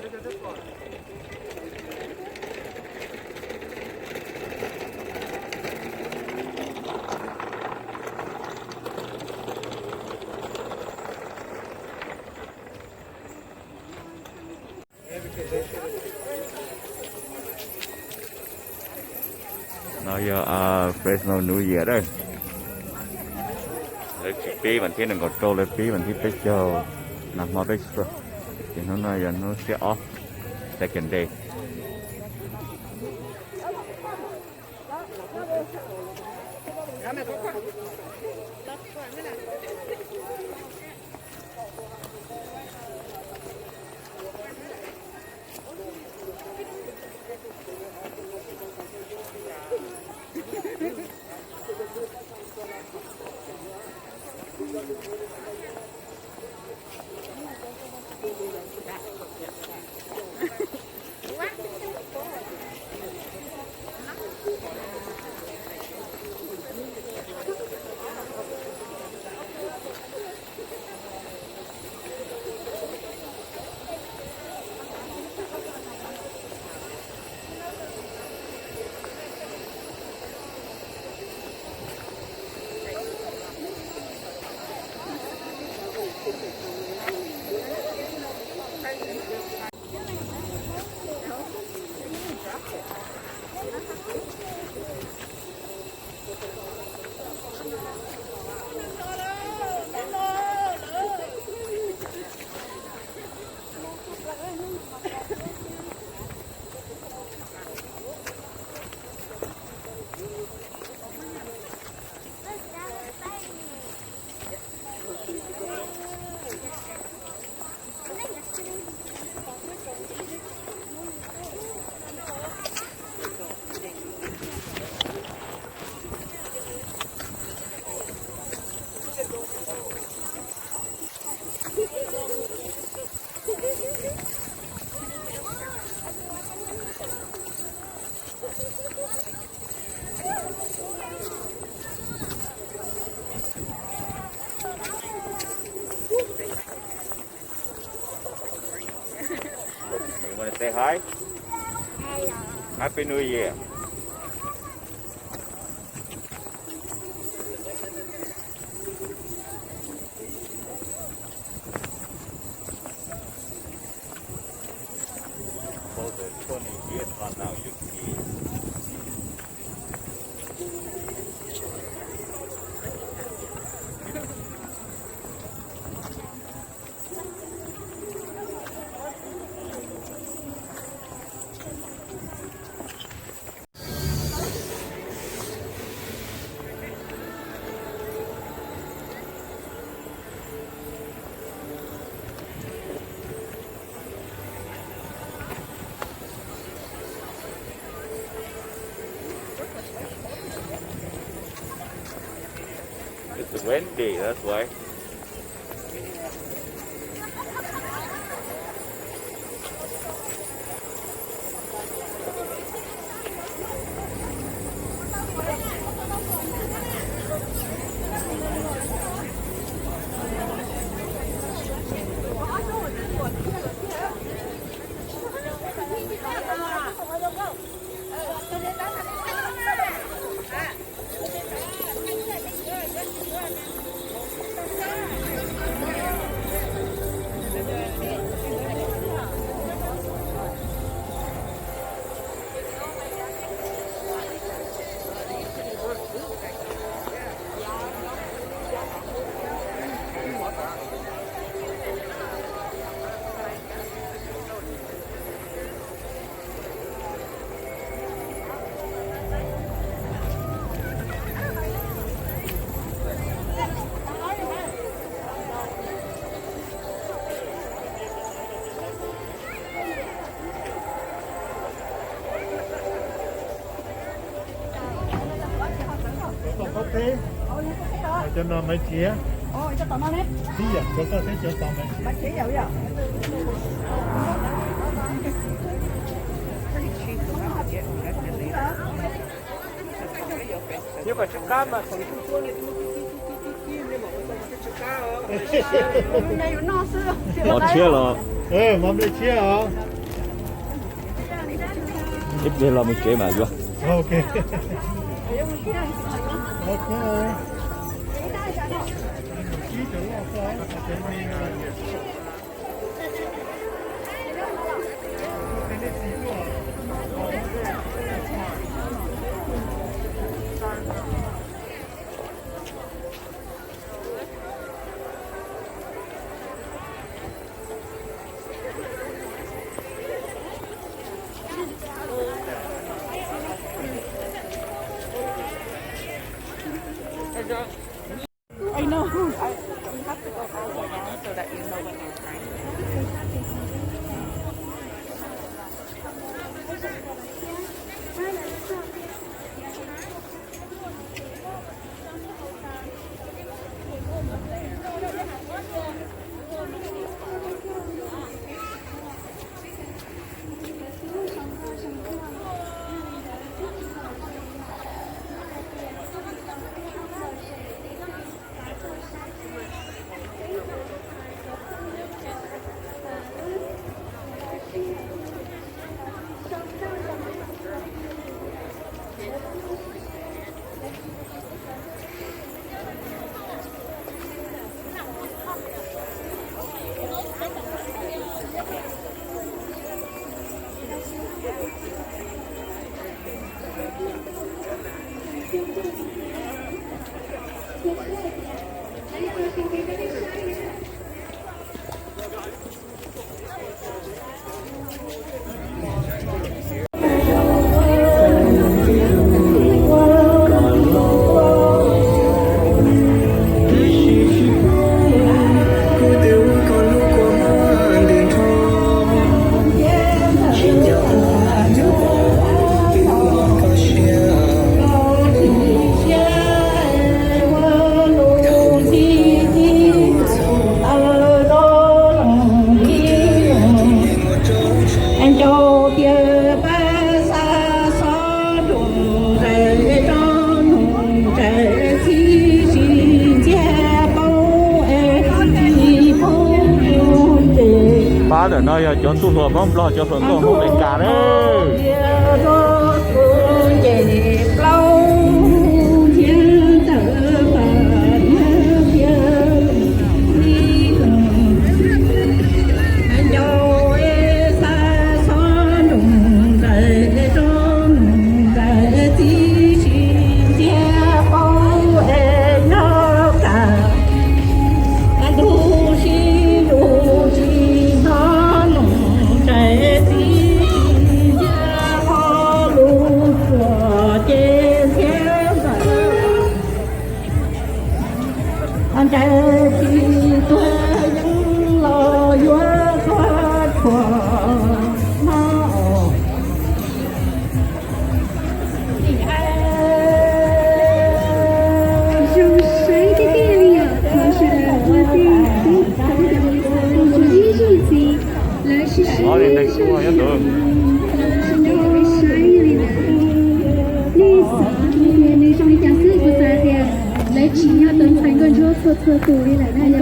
No yog Fresno New Year a. Lawv tsis pib vas thib nees nkaum rau, lawv pib vas thib peb caug, nag hmo peb caug. Ces hnub no yog hnub xiab ob, second day. You want to say hi? Hello. Happy New Year. For the twenty years from now, you see. It's windy, that's why. Cov no maiv txiav. Ib yam cov koj teb cov tau maiv txiav. Mov tshiab los? Mov nplej tshiab os. Ib pliag los mus tsev mas yuav. Pab ntawm no yog cov tub hluas Hmoob Nplog, cov hluas nkauj Hmoob Amelikas lawm. Zoo saib tiag tiag li yom, thov sawv daws ua tig teb tau cov hluas nkauj ib zaug ntxiv, lawv sib sib sab sab sab saib li ntawd. Nej xav hais tias nws zoo li cas xwb, kuv xav hais tias lawv tsim nyog tau ntxhais nkauj ntsuab txhua txhua tus li lawm na yom.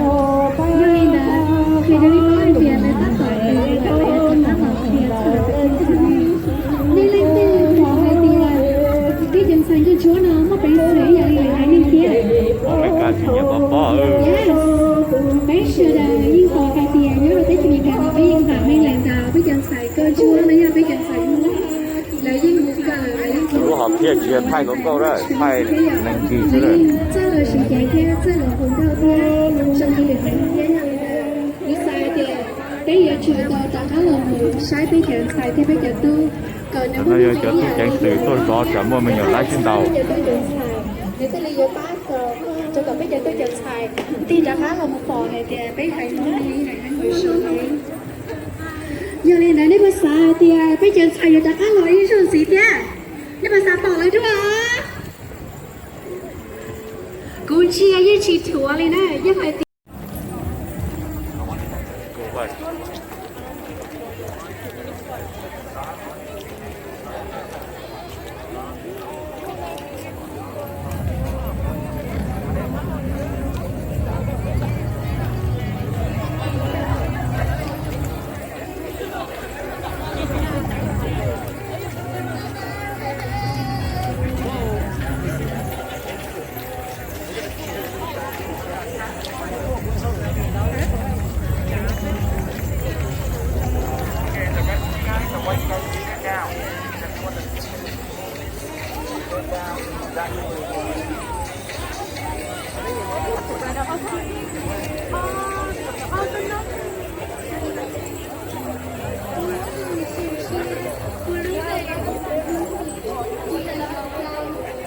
Yog li ntawd, qhia rau nej paub hais tias lawv tab tom ua lawv rov qab los qhia txog lawv tus kheej xwb. Nej leej twg xav hais tias peb cov ntxhais nkauj ntsuab no muaj peev xwm ib yam li lawv haiv neeg thiab? Yes, peb sawv daws yeej pom hais tias nyob rau teb chaws Amelikas no peb yeej vam meej lawm ntau peb cov ntxhais nkauj ntsuab no yog peb cov ntxhais Hmoob, lawv yeej mus kawm, lawv yeej ua, lub hom phiaj tsis yog thaij hluas nkauj na, thaij neeg ntxhais xwb. Lawv yeej txawj lawv siv cev thiab txawj lawv hluas nkauj thiab zoo li lwm haiv neeg thiab. Kuv xav hais tias peb yuav tsum tau rov qab los mus saib peb cov ntxhais thiab peb cov tub kom nws muaj, no yog cov tub ceev xwm tuaj zov tsam muaj me nyuam laib xwb ntau. Nws thiaj li yuav pab kom, rau kom peb cov tub cov ntxhais thiaj rov qab los mus pom hais tias peb haiv Hmoob li haiv Hmoob zoo li. Yog li ntawd nej puas xav hais tias peb cov ntxhais yuav rov qab los ib zaug ntxiv thiab? Nej puas xav pom lawv dua? Kuv ntsia yeej tsis dhuav li na, yog hais tias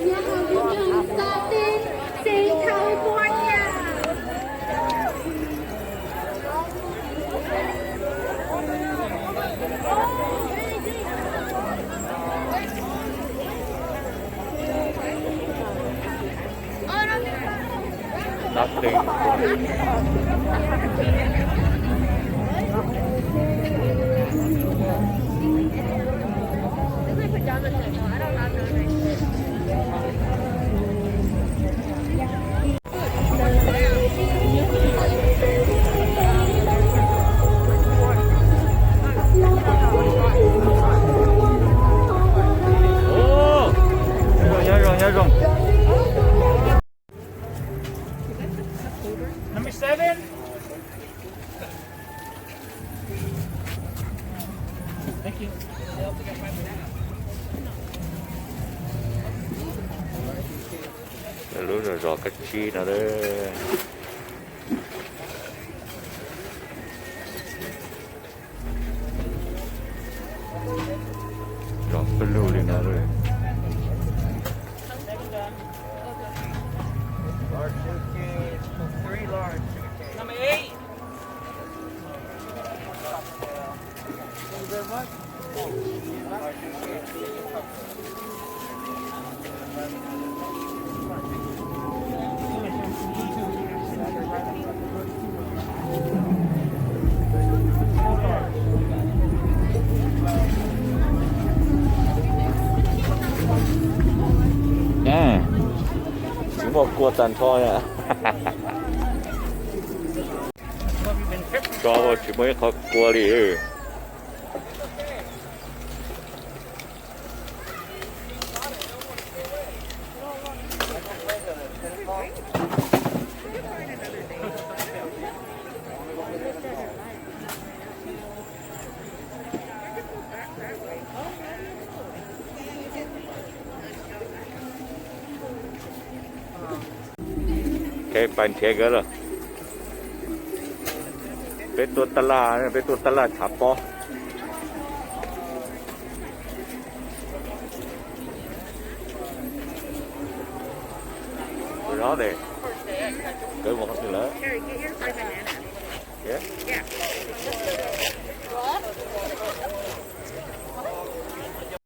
Nhà hàng Cà Phê California. Number seven. Lub zos zos kab tsib no lawm. Zos pawg lug li no lawm. Tsis muaj kua tag nrho na. Tso tsis muaj ib qho kua li. Pais nrhiav nkawd lawm. Peb tuaj taj laj, peb tuaj taj laj tshav pob. Zov de, nkawd mus qhov twg lawm? Yeah.